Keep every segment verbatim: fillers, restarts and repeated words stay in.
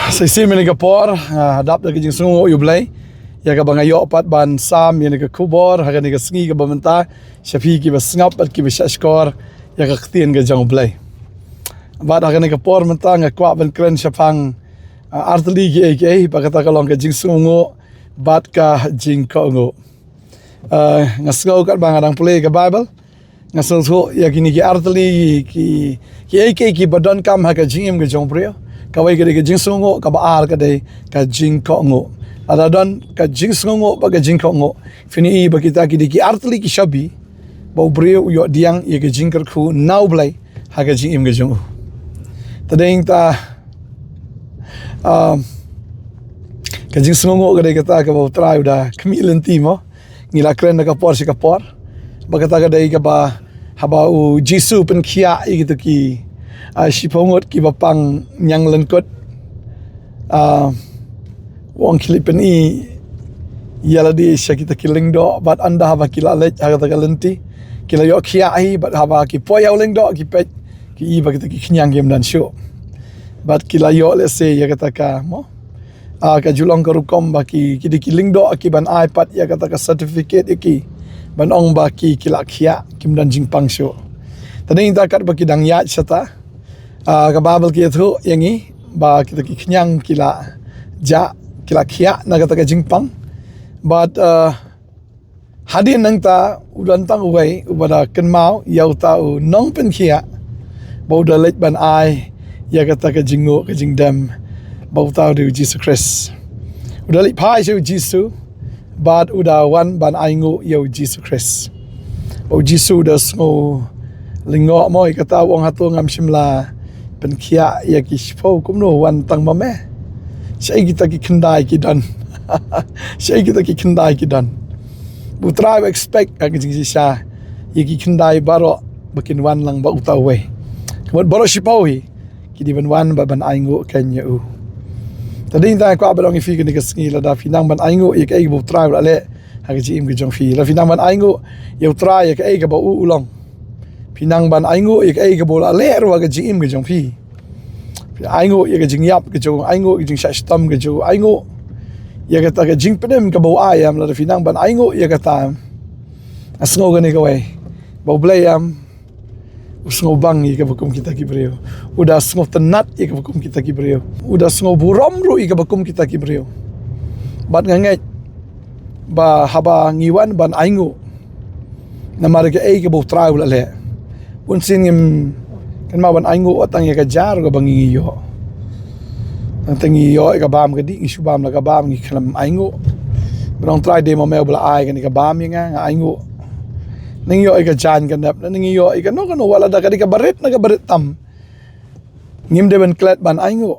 Sa shisien mynne ka por, ah, dap da ka jingsngewnguh ïa u Blei ïa kaba nga ïoh pat ban sam ïa kane ka khubor ha kane ka sngi kaba mynta sha phi kiba sngap bad kiba shahshkor ïa ka ktien ka jong u Blei. Bad ha kane ka por mynta nga kwah ban kren shaphang, ah, artylli kiei kiei, bad kata ka long ka jingsngewnguh bad ka jingkohnguh. Ah, nga sngew katba nga dang pule ka Baibl, nga sngewthuh ïa kine ki artylli ki, kiei kiei kiba donkam ha ka jingim ka jong u briew. Kawei ka dei ka jingsngewnguh, kaba ar ka dei ka jingkohnguh. Lada don ka jingsngewnguh bad ka jingkohnguh, phin ïohi ba kita ki dei ki artylli ki shabi ba u briew u ïoh pdiang ïa ka jingkyrkhu na u Blei ha ka jingim ka jong u. Te dei ta, ah, ka jingsngewnguh ka dei kata kaba u Trai u da khmih lynti mo. Ngi la kren na ka por sha ka por. Bad kata ka dei kaba haba u Jisu u pynkhiah ïa kito ki, ah, shiphew ngut kiba pang ñiang lyngkut. Ah, u ong khie leit pyni ïa lade sha kita ki lyngdoh, bad ynda haba ki la leit ha kata ka lynti, ki la ïoh khiah hi, bad haba ki poi ha u lyngdoh ki peit, ki ïohi ba kita ki khñiang kim don shuh. Bad ki la ïoh lehse ïa kata ka mo, ah, ka ju long ka rukom ba ki, ki dei ki lyngdoh kiban ai pat ïa kata ka certificate ïa ki ban ong ba ki, ki la khiah, kim don jingpang shuh. Te dei ta katba ki dang ïaid shata, ah, ka Baibl ka ïathuh ïa ngi ba kita ki khñiang ki la jah, ki la khiah na kata ka jingpang. Bad, ah, hadien nangta u don tang uwei uba da kynmaw ïa uta u nongpynkhiah ba u da leit ban ai ïa kata ka jingnguh ka jingdem, ba uta u dei u Jisu Khrist. U da leit phai sha u Jisu bad u da wan ban ainguh ïa u Jisu Khrist. Ba u Jisu u da sngew lyngngoh mo, ïa kata u ong, hato ngam shym la pynkhiah ïa ki shiphew, kumno wan tang ma me? Shaei kita ki khyndai ki don? Shaei kita ki khyndai ki don? U Trai u expect ha ka jingshisha ïa ki khyndai baroh ba kin wan lang bad uta uwei. Ka mut baroh shiphew hi ki dei ban wan bad ban ainguh kein ïa u. Te dei ta kwah ban ong ïa phi kane ka sngi, lada phi nang ban ainguh ïa kaei kaba u Trai u la leh ha ka jingim ka jong phi, lada phi nang ban ainguh ïa u Trai ïa kaei kaba u u long, phi nang ban ainguh ïa kaei kaba u la leh ruh ha ka jingim ka jong phi. Phi ainguh ïa ka jingïap ka jong u, ainguh ïa ka jingshah shitom ka jong u, ainguh ïa kata ka jingpynim kaba u ai, em, lada phi nang ban ainguh ïa kata, em, nga sngew kane kawei, ba U Blei, em, u sngewbang ïa kaba kum kita ki briew. U da sngewtynnat ïa kaba kum kita ki briew. U da sngewburom ruh ïa kaba kum kita ki briew. Bad nga ngeit ba haba ngi wan ban ainguh namar kaei kaba U Trai u la leh, bunsien ngim kynmaw ban ainguh wat tang ïa ka jar kaba ngi ïoh. Tang te ngi ïoh ïa ka bam ka dih, ngi shu bam la ka bam, ngi khlem ainguh. Ba ong, Trai, dei ma me uba la ai kane ka bam ïa nga, nga ainguh. Ne ngi ïoh ïa ka jaiñ ka nep, ne ngi ïoh ïa kano kano, wat lada ka dei kaba rit ne kaba rit tam, ngim dei ban klet ban ainguh.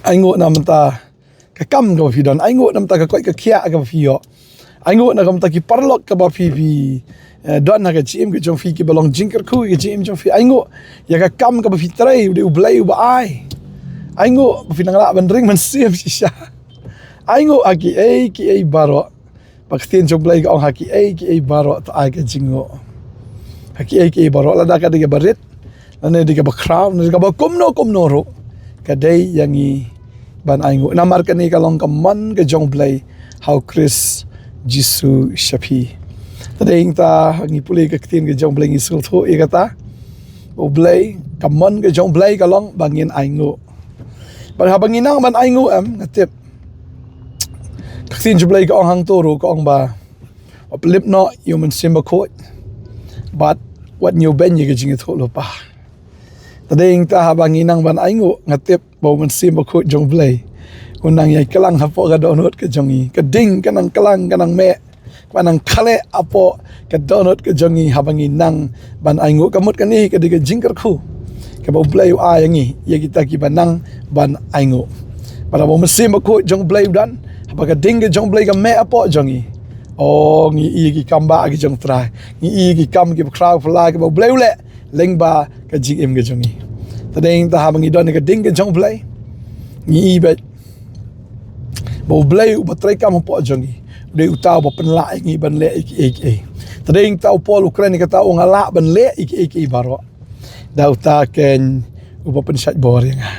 Ainguh na bynta ka kam kaba phi don, ainguh na bynta ka koit ka khiah kaba phi ïoh. Ainguh na ka bynta ki paralok kaba phi, phi, eh, don ha ka jingim ka jong phi, kiba long jingkyrkhu ïa ka jingim jong phi. Ainguh ïa ka kam kaba phi trei, u dei U Blei uba ai. Ainguh ba phi nang lah ban ring mynsiem shisha. Ainguh ha kiei kiei baroh. Ba ka ktien jong U Blei ka ong, ha kiei kiei baroh to ai ka jingnguh. Ha kiei kiei baroh, lada ka dei kaba rit, lane dei kaba khraw, lane dei kaba kumno kumno ruh, ka dei ïa ngi ban ainguh. Namar kane ka long ka mon ka jong U Blei ha U Khrist Jisu sha phi. Te dei ta ngi pule ka ktien ka jong U Blei, ngi sngewthuh ïa kata. U Blei, ka mon ka jong U Blei ka long ba ngin ainguh. Bad haba ngi nang ban ainguh, em, nga tip ka ktien jong U Blei ka ong hangto ruh, ka ong ba wat pynlip noh ïa U Mynsiem Bakhuid bad wat ñiewbeiñ ïa ka jingïathuhlypa. Te dei ta haba ngi nang ban ainguh, nga tip ba U Mynsiem Bakhuid jong U Blei un nang ïai klang hapoh ka dohnud ka jong ngi. Ka ding ka nang klang, ka nang meh, ka nang khleh hapoh ka dohnud ka jong ngi haba ngi nang ban ainguh. Ka mut kane ka dei ka jingkyrkhu kaba U Blei u ai ïa ngi, ïa kita kiba nang ban ainguh. Bad haba U Mynsiem Bakhuid jong U Blei u don, haba ka ding ka jong U Blei ka meh hapoh jong ngi, o, ngi ïohi ki kam ba ki jong U Trai, ngi ïohi ki kam kiba khraw phylla kaba U Blei u leh lyngba ka jingim ka jong ngi. Te dei ta haba ngi don ïa ka ding ka jong U Blei, ngi ïohi beit ba U Blei uba treikam hapoh jong ngi u dei uta uba pynlah ïa ngi ban leh ïa kiei kiei. Te dei ta u Paul u kren ïa kata, u ong, nga lah ban leh ïa kiei kiei baroh da uta kein uba pynshait bor ïa nga.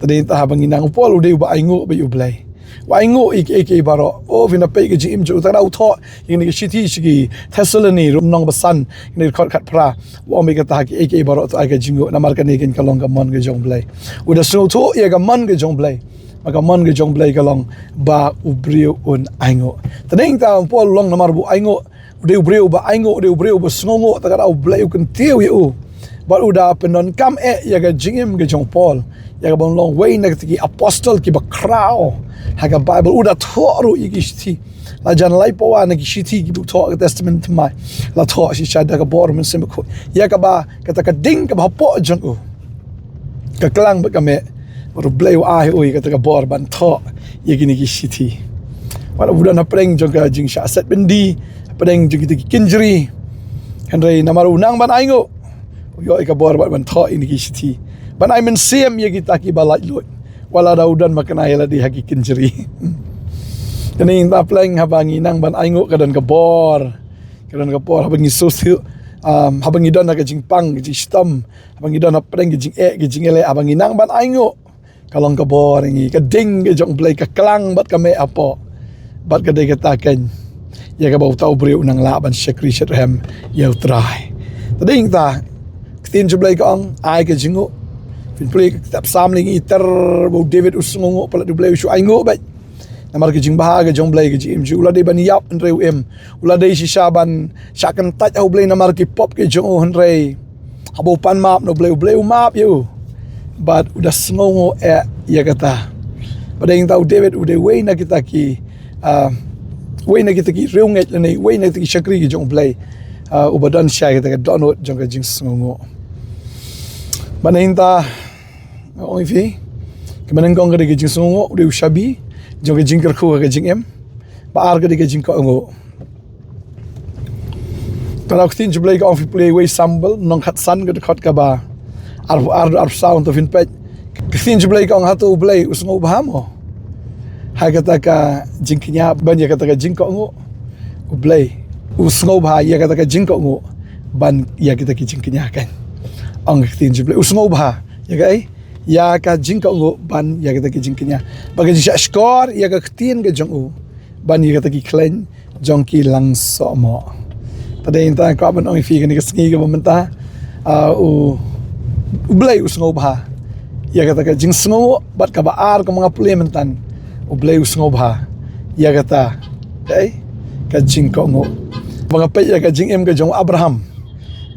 Te dei ta haba ngi nang, u Paul u dei uba ainguh bad U Blei. U ainguh ïa kiei kiei baroh. O, phin da peit ka jingim jong u, tang da u thoh ïa kane ka shithi sha ki Thessaloni, lynnong ba san, kane ka dkhot khatphra. U ong bad kata, ha kiei kiei baroh to ai ka jingnguh, namar kane ka long ka mon ka jong U Blei. U da sngewthuh ïa ka mon ka jong U Blei. Ba ka mon ka jong U Blei ka long ba u briew un ainguh. Te dei ta u Paul u long namar ba u ainguh, u dei u briew uba ainguh, u dei u briew uba sngewnguh, te ka da U Blei u kyntiew ïa u. Bad u da pyndonkam eh ïa ka jingim ka jong u Paul, ïa kaba un long uwei na kita ki apostol kiba khraw ha ka Baibl. U da thoh ruh ïa ki shithi. La jan lai pawa na ki shithi kiba u thoh ha ka Testament Thymmai. La thoh shisha da ka bor u Mynsiem Bakhuid. Ïa kaba kata ka ding kaba hapoh jong u ka klang bad ka meh. Bad U Blei u ai ïa u ïa kata ka bor ban thoh ïa kine ki shithi. Bad u don hapdeng jong ka jingshah set byndi, hapdeng jong kita ki kynjri. Hynrei namar u nang ban ainguh, u ïoh ïa ka bor bad ban thoh ïa kine ki shithi, ban ai mynsiem ïa kita kiba laitluid, wat la da u don makna ïa lade ha ki kynjri. Kane ngi ta pleng, haba ngi nang ban ainguh ka don ka bor. Ka don ka bor haba ngi sngewsih, um, haba ngi don ha ka jingpang, ka jingshitom, haba ngi don hapdeng ka jingeh, ka jingeh, haba ngi nang ban ainguh, ka long ka bor ïa ngi, ka ding ka jong U Blei ka klang bad ka meh hapoh. Bad ka dei kata keiñ ïa kaba uta u briew u nang lah ban shakri shitrhem ïa U Trai. Te dei ta, ka ktien jong U Blei ka ong, ai ka jingnguh. Phin pule ka kitab Salm, lei ngi ïohi ba u David u sngewnguh palat, U Blei u shu ainguh bad namar ka jingbha ka jong U Blei ha ka jingim jong u. U la dei ban ïap hynrei u im. U la dei shisha ban shah kyntait ha U Blei namar ki pop ki jong u, hynrei haba u pan map na U Blei, U Blei u map ïa u. Bad u da sngewnguh eh ïa kata. Bad dei ta u David u dei uwei na kita ki, ah, uwei na kita ki riewngeit lane uwei na kita ki shakri ki jong U Blei, ah, uba don shisha kita ka dohnud jong ka jingsngewnguh. Bad dei ta nga ong ïa phi, kaba nyngkong ka dei ka jingsngewnguh, u dei u shabi jong ka jingkyrkhu ha ka jingim. Ba ar ka dei ka jingkohnguh. Ka ktien jong U Blei ka ong, phi pule wei Samuel lynnong khatsan, ka dkhot kaba arphew ar, arphew saw, to phin peit. Ka ktien jong U Blei ka ong, hato U Blei u sngewbha mo ha kata ka jingkñia ban ïa kata ka jingkohnguh? U Blei u sngewbha ïa kata ka jingkohnguh ban ïa kita ki jingkñia, kan? Ong ka ktien jong U Blei u sngewbha ïa kaei? Ïa ka jingkohnguh ban ïa kita ki jingkñia. Ba ka jingshah shkor ïa ka ktien ka jong u ban ïa kita ki khleiñ jong ki langsohmoh. Te dei ta, nga kwah ban ong ïa phi kane ka sngi kaba mynta, ah, u, U Blei u sngewbha ïa kata ka jingsngewnguh. Bad kaba ar, kaba nga pule mynta, U Blei u sngewbha ïa kata, eh, ka jingkohnguh. Ba nga peit ïa ka jingim ka jong u Abraham,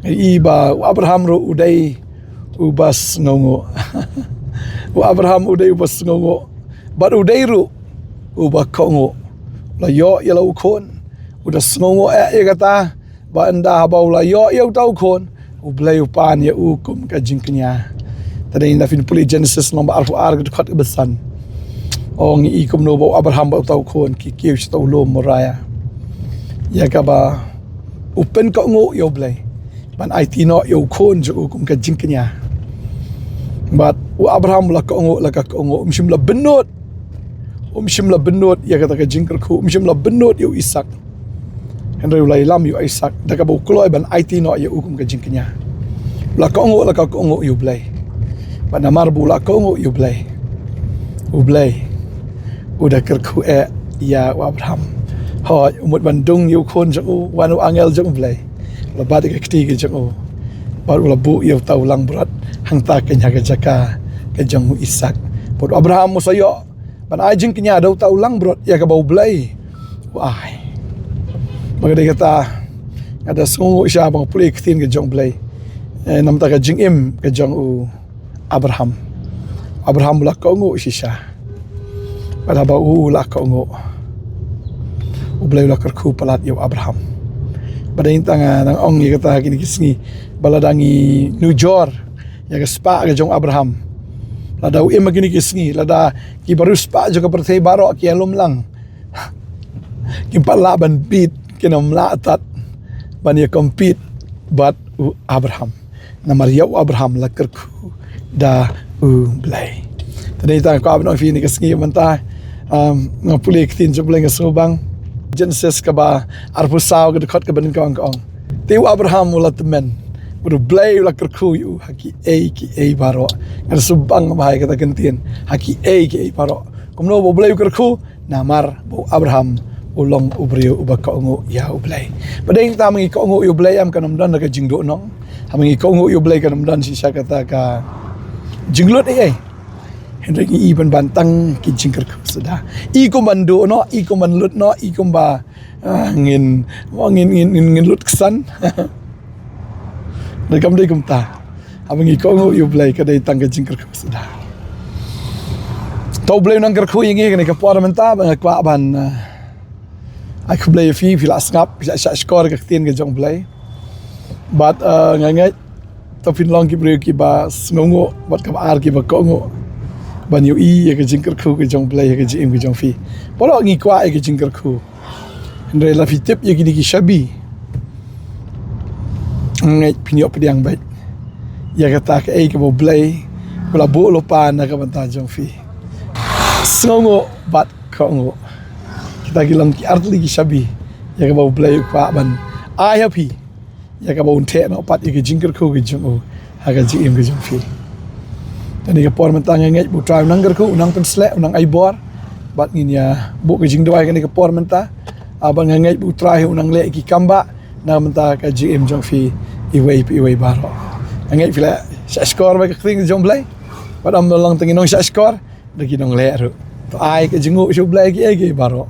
nga i ba u Abraham ruh u dei uba sngewnguh. U Abraham u dei uba sngewnguh. Bad u dei ruh uba kohnguh. La ïoh ïa la u khun, u da sngewnguh eh ïa kata, ba ynda haba u la ïoh ïa uta u khun, U Blei u pan ïa u kum ka jingkñia. Te dei, ynda phin pule Genesis lynnong ba arphew ar, ka dkhot kaba san, ong, i kumno ba u Abraham bad uta u khun ki kiew sha uta u lum Moriah. Ïa kaba u pynkohnguh ïa U Blei ban aiti noh ïa u khun jong u kum ka jingkñia. Bad u Abraham u la kohnguh la ka kohnguh, um shym la bynnud. Um shym la bynnud ïa kata ka jingkyrkhu, um shym la bynnud ïa u Isaak. Hynrei u la ïalam ïa u Isaak da kaba u kloi ban aiti noh ïa u kum ka jingkñia. U la kohnguh la ka kohnguh ïa U Blei. Bad namar ba u la kohnguh ïa U Blei, U Blei u da kyrkhu eh ïa u Abraham. Hooid, u mut ban dung ïa u khun jong u, wan u angel jong U Blei, u la bat ïa ka kti ka jong u, bad u la buh ïa uta u langbrot hangta keiñ ha ka jaka ka jong u Isaak. Bad u Abraham u sa ïoh ban ai jingkñia da uta u langbrot ïa kaba U Blei u ai. Ba ka dei kata, nga da sngewnguh shisha ba nga pule ïa ka ktien ka jong U Blei, eh, namar ka jingim ka jong u Abraham. Abraham u la kohnguh shisha. Bad haba u la kohnguh, U Blei u la kyrkhu palat ïa u Abraham. Bad dei ta, nga nang ong ïa kata ha kine ki sngi, ba lada ngi nujor ïa ka spah ka jong u Abraham, lada u im ha kine ki sngi, lada ki bariewspah jong ka pyrthei baroh ki ïalum lang, kim pat lah ban beat, kin ym lah tad ban ïa compete bad u Abraham. Namar ïa u Abraham la kyrkhu da U Blei. Te dei ta, nga kwah ban ong ïa phi ha kine ki sngi mynta, um, nga pule ïa ka ktien jong U Blei, nga sngewbang. Genesis kaba arphew saw, ka dkhot kaba nyngkong ka ong, te u Abraham u la tymmen, u U Blei u la kyrkhu ïa u ha ki ei ki ei baroh. Nga da shu bang bha ïa kata ka ktien, ha ki ei ki ei baroh. Kumno ba U Blei u kyrkhu? Namar ba u Abraham u long u briew uba kohnguh ïa U Blei. Ba dei tang ba ngi kohnguh ïa U Blei em, kan ym don da ka jingduhnong. Haba ngi kohnguh ïa U Blei kan ym don shisha kata ka jinglut ei ei. Hynrei ngi i ban ban tang ki jingkyrkhu suda. I kum ban duh noh, i kum ban lut noh, i kum ba, ah, ngin, ngin, ngin, ngin, ngin lut ksan. Dei kam dei kumta. Haba ngi kohnguh ïa U Blei ka dei tang ka jingkyrkhu suda. To U Blei u nang kyrkhu ïa ngi ha kane ka por mynta ba nga kwah ban, ah, ai khublei ïa phi, phi la sngap, phi la shah shkor ka ktien ka jong U Blei. Bad, eh, nga ngeit to phin long ki briew kiba sngewnguh, bad kaba ar kiba kohnguh ban ïohi ïa ka jingkyrkhu ka jong U Blei ha ka jingim ka jong phi. Baroh ngi kwah ïa ka jingkyrkhu. Hynrei la phi tip ïa kine ki shabi, nga ngeit phin ïoh pdiang beit ïa kata kaei kaba U Blei u la buh lypa na ka bynta jong phi. Sngewnguh bad kohnguh. Kita ki long ki artylli ki shabi ïa kaba U Blei u kwah ban ai ha phi, ïa kaba un theh noh pat ïa ka jingkyrkhu ka jong u ha ka jingim ka jong phi. Kane ka por mynta nga ngeit ba U Trai u nang kyrkhu, u nang pynsleh, u nang ai bor. Bad ngin ïa buh ka jingduwai kane ka por mynta. Ah, bad nga ngeit ba U Trai u nang leh ki kam ba na ka bynta ka jingim jong phi iwei pa iwei baroh. Nga ngeit phi la shah shkor bad ka ktien ka jong U Blei. Bad ym long tang ki nongshah shkor, da ki nongleh ruh. To ai ka jingnguh sha U Blei kiei kiei baroh.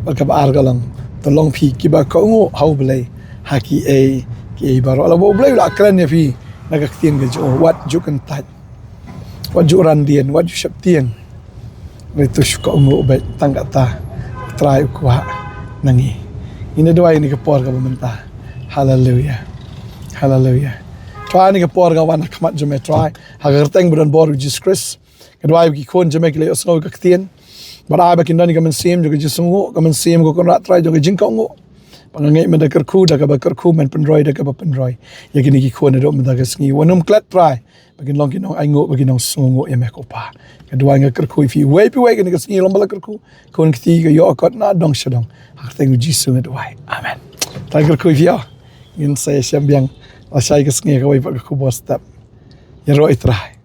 Bad kaba ar ka long, to long phi kiba kohnguh ha U Blei ha kiei kiei baroh. Lada U Blei u la kren ïa phi na ka ktien ka jong u, wat ju kyntait, wat ju randien, wat ju sheptieng. Hynrei to shu kohnguh beit, tang kata U Trai u kwah na ngi. Ngin ïa duwai ha kane ka por kaba mynta. Haleluia. Haleluia. Trai, ha kane ka por nga wan ha khmat jong me Trai, ha ka kyrteng ba don bor U Jisu Khrist. Nga duwai ba ki khun jong me ki la ïohsngew ïa ka ktien. Bad ai ba kin don ïa ka mynsiem jong ka jingsngewnguh, ka mynsiem ko Kynrad Trai jong ka jingkohnguh. Ba nga ngeit men da kyrkhu, da kaba kyrkhu, men pynroi, da kaba pynroi ïa kine ki khun naduh mynta ka sngi. Wat nym klet Trai, ba kin long ki nongainguh, ba kin nongsngewnguh ïa me ko Pa. Nga duwai nga kyrkhu ïa phi iwei pa iwei kane ka sngi, long ba la kyrkhu, khun kti ka ïoh ka kot na dong sha dong. Ha ka kyrteng U Jisu nga duwai. Amen. Trai kyrkhu ïa phi ïa. Ngin sa ïashem biang lashai ka sngi ha kawei pat ka khubor step. Ïaroh ïa U Trai.